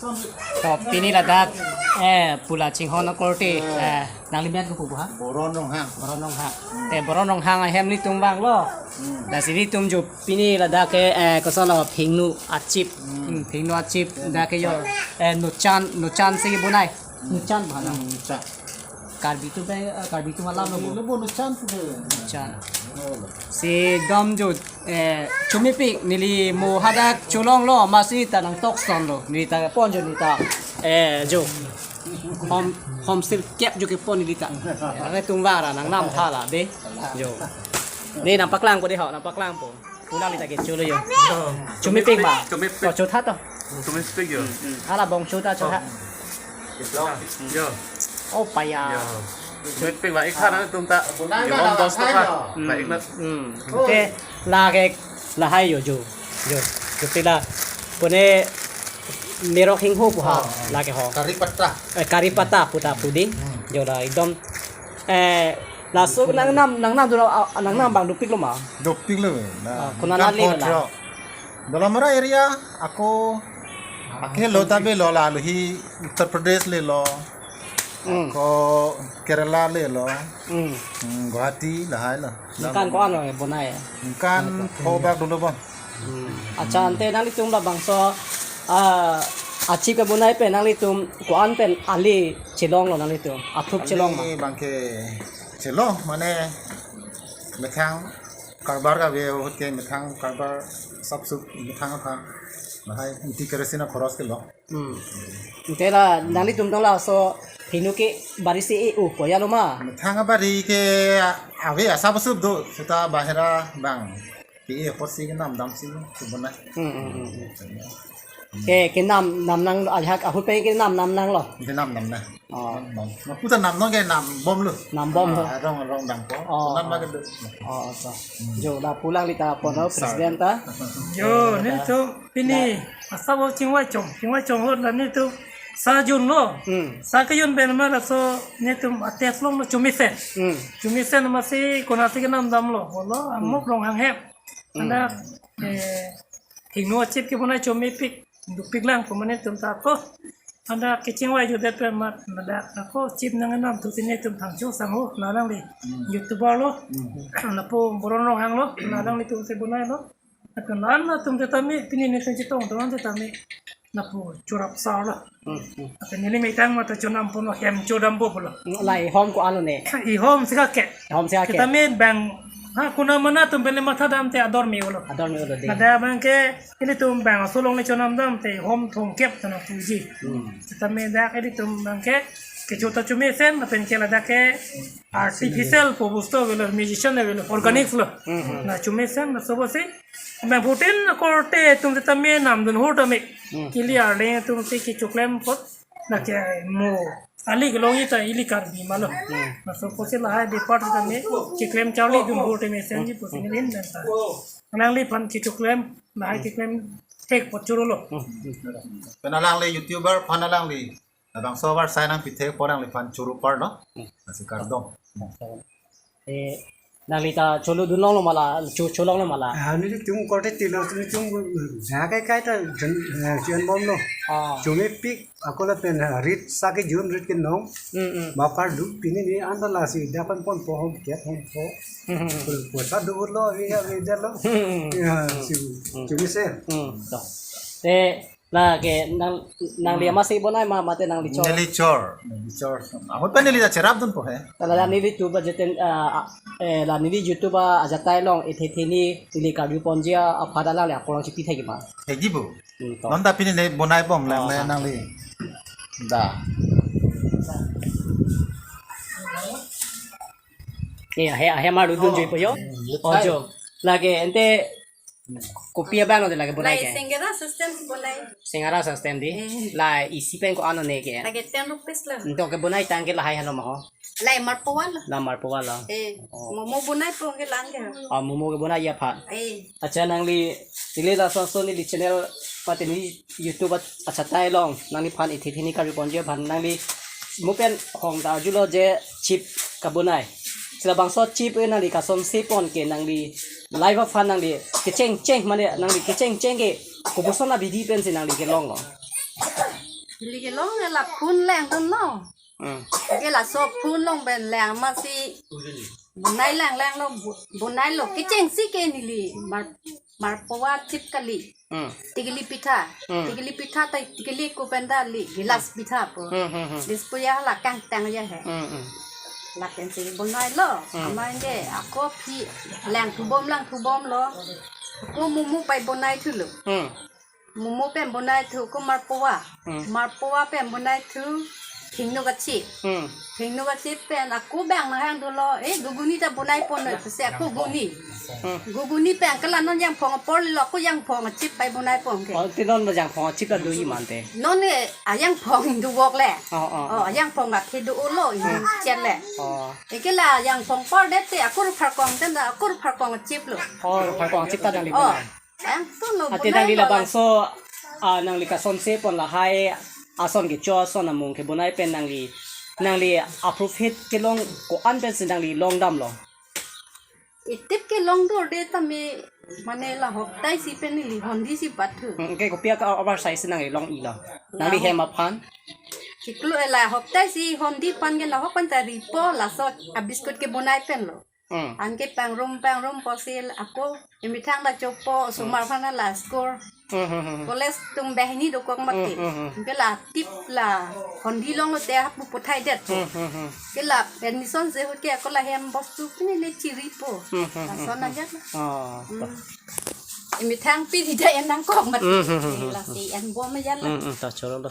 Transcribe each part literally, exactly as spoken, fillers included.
To pini ladak, eh, pu la chinghon akorte, eh, nangli men kopi pu ha? Boron Ronghang. Boron Ronghang. Te Boron Ronghang ahem nelitum vanglo. Hmm. Lasi nelitum jo pini ladak ke, eh, kosonlo, phingnu achip. Hmm. Hmm, phingnu achip dak ke jo, eh, nuchan, nuchan si bonai. Nuchan ba na? Hmm, nuchan. Karbi atum pen, eh, Karbi atum alam lo bo. Lo bo nuchan pu ke. Nuchan. Oh. Si dam jo, eh, chomepik neli mo hadak cholonglo, masi ta nangtok sonlo. Neli ta pon jo neli ta, eh, jo. Hom, hom sil kep jo kepon neli ta. Nangtum vara nangnam tha la de. Jo. Ne nangpaklangpo de ho, nangpaklangpo. Pu nangli ta kecholo jo. Oh. Chomepik ma? Chomepik. To chotha to. Chomepik jo. Hmm. Hala bong chotha chotha. Yo. Oh, paya. Yo. Chomepik ba ik tha nangtum ta. Yo, om dos ta. Hmm. Ba ik na. Hmm. Te lake lahai jo jo. Jo. Jo te la. Pune merok hingho pu ha. Oh. Lake ho. Kari patta. Eh, kari patta pu ta pu di. Hmm. Jo la ekdom. Eh, laso nangnam, nangnam dolo, ah, nangnam abang dopiklo ma? Dopiklo. Na, ah, konat nang le pot la? Throk. Dolamara area, ako, ake lo ta avelo la, lo hi Uttar Pradesh le lo. Hmm. Ako Kerala le lo. Hmm. Hmm, Guwahati lahai lo. Ningkan ko-an lo bonai? Ningkan pho bak dolo bon. Hmm. Accha, ante nanglitum labangso, ah, achip kebonai pen nanglitum ko-an pen ale chelonglo nanglitum? Athup chelong ma? Ale abang ke chelong, mane methang karbar kave ahut ke methang karbar sapsup methang aphan lahai inti kerosene khoros ke lo. Hmm. Ante la nanglitum tong laso phingnu ke bari si e-o po ya lo ma? Methang abari ke ave asap sup do, seta bahera abang. Ke e apotsi kenam damsi kebonai. Hmm, hmm, hmm, hmm. Ke, kenam, nam nang, ajahak ahut pen kenam, nam nanglo? Kenam, nam nang. Oh. Nam, nam. Maputa nam nang ke nam bomlo. Nam bomlo. Ah, rong, rong dampo. Oh, kenam oh. Lagi do. Oh, so. Hmm. Jo, la pu alangli ta pon ho, hmm, president ta. Jo, nelitum pini, la, asap chingvai chong, chingvai chong ahut la nelitum sa junlo. Hmm. Sa kejun pen ma laso nelitum a-test longlo chomesen. Hmm. Chomesen masi konatsi kenam damlo, holo, hmm, Amuk Ronghang hem. Hmm. Anta, eh, phingnu achip kebonai chomepik, dopiklang pu mane nelitum ta ko. Anta kechingvai jutdet pen mat ladak ako chip nangnam thu si nelitum thangcho sangho, la alangli, hmm, YouTuber lo. Hmm. Lapu Boron Ronghang lo, hmm, la alanglitum si bonailo. Lapen la-an atum setame, pini nelitum chetong atum setame, lapu chorap sar lo. Hmm, hmm. Lapen neli methang mata chonam ponlo, hem chodampo pulo. Lahai hom ko-an lo ne? Ihom sika ke. Ihom sika ke. Setame bang, ha, konat mana atum pen le matha dam te ador me-olo. Ador me-olo de. Ladak abang ke, ilitum bang aso along le chonam dam te ihom thomkep ta nangpuji. Hmm. Setame dak ilitum abang ke, kecho ta chomesen, lapen ke ladak ke artificial pu bostu avelo, musician avelo, organic lo. Hmm, hmm. La chomesen, laso pusi. Bang putin akorte atum setame namdun ahut tame. Hmm. Ili arleng atum si kechoklem apot. Lake mo. Ali kelongji ta ili Karbi ma lo. Hmm. Laso pusi lahai bepar setame keklem charlidun ahut tame senji pusi neli pen ta. Alangliphan kechoklem, lahai keklem thek apot chorolo. Hmm. Pen alangli YouTuber aphan alangli labangso avarsai nangpithek apot alangliphan choro parlo. Hmm. Lasi kardom. Eh, nangli ta cholodun longlo ma la, cho, cholonglo ma la? Ah, nelitum korte tilo, nelitum jaga kai ta jen, eh, jen bomlo. Ah. Chomepik, ako lapen, eh, rit sa kejun rit kenong. Hmm, hmm. Bapar du, pini ni anta lasi dak pen ponpo hom ke hom po. Hmm, hmm, hmm. Poisa dolo, ri ya, ri ya lo. Hmm, hmm, hmm. Ya, si, hmm, chomesen. Hmm, to. Te, lake nang, nangli, hmm, amatsi bonai ma mate nangli chor? Neli chor. Neli chor. Ahut pen neli ta cherapdunpo he. Ta la neli tu ba jeten, ah, ah, eh, la neli YouTube, ah, ajatai along ethe theni neli karju ponji aphan alangli akorte chipithekji ma? Thekji bo. Hmm, to. Non ta pini ne bonai bom lang, ah, ne, ah, nangli. Da. Eh, ahe, ahe mar dudun, oh, juipo jo. Hmm, oh, jo. Lake ante kopi abang lo de lake bonai ke? Lai singara system bonai. Singara system di. Eh. Lai isi pen ko-an lo ne ke? Lake ten rupees lo. Anto kebonai tang ke lahai helo ma ho? Lai marpowa lo. La marpowa lo. Eh. Oh. Momo bonai po ke lang ke. Ah, momo kebonai aphan. Eh. Accha, nangli, neli laso ason neli channel pati neli YouTube at-, ajatai along nangliphan ethe theni karju ponji aphan nangli mo pen hong ta arjulo je chip kebonai. Si labangso chip e nangli kasonse pon ke nangli life aphan nangli kecheng cheng mane nangli kecheng cheng ke koposon abidi pensi nangli kelonglo? Neli kelong la phun lengdunlo. Hmm. Ke laso phun along pen leng amatsi bonai leng lenglo, bo-, bonailo. Kechengsi ke neli mar-, marpowa chip kali. Hmm. Tikili pitha. Hmm. Tikili pitha ta tikili ko pen ta li gilas pitha po. Hmm, hmm, hmm. Dispo ya la kangtang ya he. Hmm, hmm. Lapensi bonailo. Hmm. Amat ke ako aphi langthu bom langthu bomlo. Ako momo pai bonai thulo. Hmm. Momo pen bonai thu ako marpowa. Hmm. Marpowa pen bonai thu thingno kachip. Hmm. Thingno kachip pen ako bang nanghang dolo. Eh, guguni ta bonai pon noi, pusi ako guni. Hmm. Guguni pen ke la non jangphong apor lo, ako jangphong achip pai bonai pon ke. Oh, te non jangphong achip ta do-i mante. Non ke ajangphong do-ok le. Oh, oh, oh. Oh, ajangphong ke do-olo, hmm, chet le. Oh. Eke la jangphong apor det te ako ru pharkong ten ta ako ru pharkong achiplo. Oh, ru pharkong achip ta nangli bonai. Oh. Ang to lo. Ate bonai nangli lo labangso, ah, nangli kasonse pon lahai ason kecho ason amung kebonai pen nangli, nangli a-profit kelong ko-an pensi nangli longdamlo? Itip kelong dorde tame mane la hoktai si pen neli hondi si pathu. Hmm, ke kopi aka oversize nangli long-ilo? Nangli hem aphan? Chiklo e la hoktai si hondi aphan ke la hok pen ta ripo laso a biscuit kebonai penlo. Hmm. Anke pangrum pangrum posil ako emethang ta chopo, osomar aphan la school. Hmm, hmm, hmm, hmm. College atum banghini dokok mati. Hmm, hmm, hmm. Anke la tip la hondi longlo te hapu puthai det po. Hmm, hmm, hmm. Ke la admission si ahut ke ako la hem bostu pini le chiripo. Hmm, hmm, hmm, lason hmm. Ajat. Oh. Hmm. Emethang pini ta en nangkok mati. Hmm, hmm, hmm, hmm. Lasi en bom ajat la. Hmm, hmm, ta chorolo.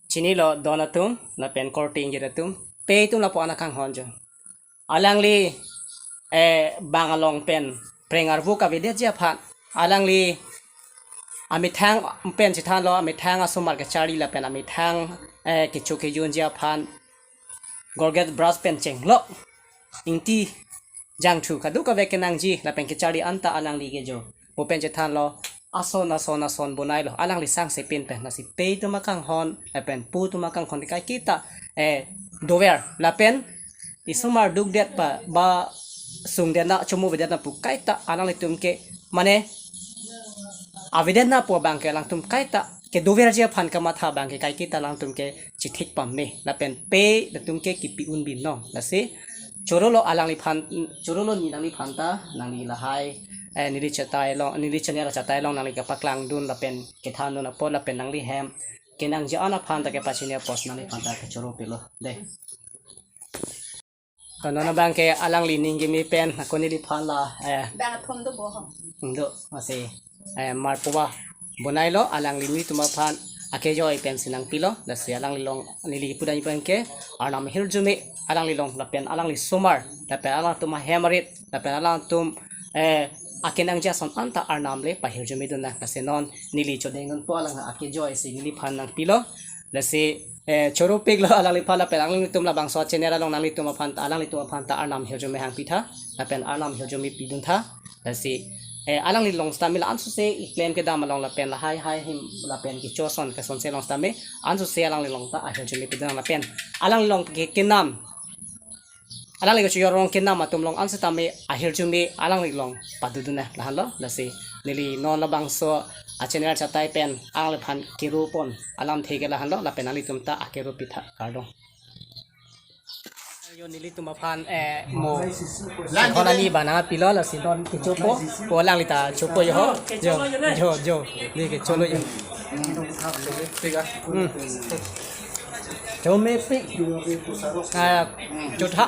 Chinilo don atum, lapen korte ingjir atum, pei atum lapu-an akanghon jo. Alangli, eh, bang along pen preng arvo kavedetji aphan, alangli amethang pen chethanlo, amethang asomar kecharli lapen amethang, eh, kecho kejunji aphan, Colgate brush pen chenglok. Ingti jangthu kadokave kenangji lapen kecharli anta alangli ke jo. Bo pen chethanlo, ason ason ason bonailo, alangli sangse pin pen, lasi pei atum akanghon lapen pu atum akanghon kaike ta, eh, dover lapen isomar dukdet pa ba sungdet na chomo vedet na pu kaita alanglitum ke mane avedet na pu abang ke alangtum kaita kedoverji aphan kamatha abang ke kaike ta alangtum ke chithik pame lapen pei latum ke kipi un binong. Lasi chorolo alangliphan, chorolo ne nangliphan ta, nangli lahai, eh, neli chatai along, neli channel chatai along nangli kapaklangdun lapen kethandun apot lapen nangli hem kenangji an aphan ta kepachini apot nangliphan ta kechoro pilo de. Kono na abang ke alangli ning kimi pen ako neliphan la, eh, bang athom do bo ho. Do, masi, eh, marpowa bonailo, alangli nelitum aphan akejoi pensi nangpilo, lasi alangli along neli pudun pen ke Arnam ahirjume alangli along lapen alangli somar lapen alangtum ahem arit lapen alangtum, eh, akenangji ason anta Arnam le pahirjumedun nang, lasi non neli chodengdunpo alang akejoi si neliphan nangpilo. Lasi, eh, choropiklo alangliphan lapen alanglitum labangso channel along nanglitum aphan, alanglitum aphan ta Arnam ahirjume hangpitha lapen Arnam ahirjume piduntha. Lasi, eh, alangli along sitame la ansose keklem kedam along lapen lahai hai him lapen kecho ason kasonse along sitame ansose alangli along ta ahirjume pidun lapen alangli along ke kenam, alangli kecho arong kenam atum along ansose tame ahirjume alangli along padodun nang lahenlo. Lasi neli non labangso a channel chatai pen alangliphan kero pon alamthe ke lahenlo lapen nanglitum ta akero pitha, kardom. Yo nelitum aphan, eh, mo khon ani bana pilo, lasi non kechopo, po alangli ta chopo yo ho, jo, jo, jo, neli kecholo yo. Hmm. Chomepik. Ah, chotha.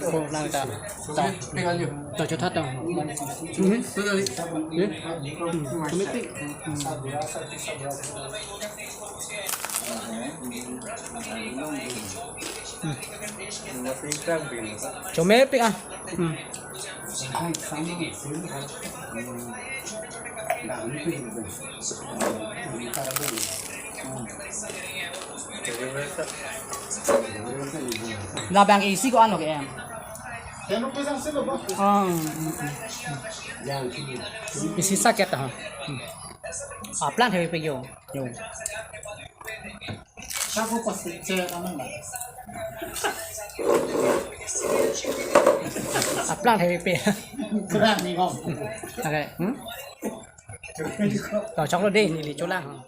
Ko nang ta. Ta. Ta chotha ta. Hmm. Hmm. Chomepik. Hmm. Chomepik ah. Hmm. Labang isi ko-an lo ke em? Ah, hmm, hmm, hmm. Isi saket ha. Hmm. Aplang heavy pe yo. Yo. Aplang heavy pe. Kurang ni kong. Okay. Hmm? To choklo de neli cholang.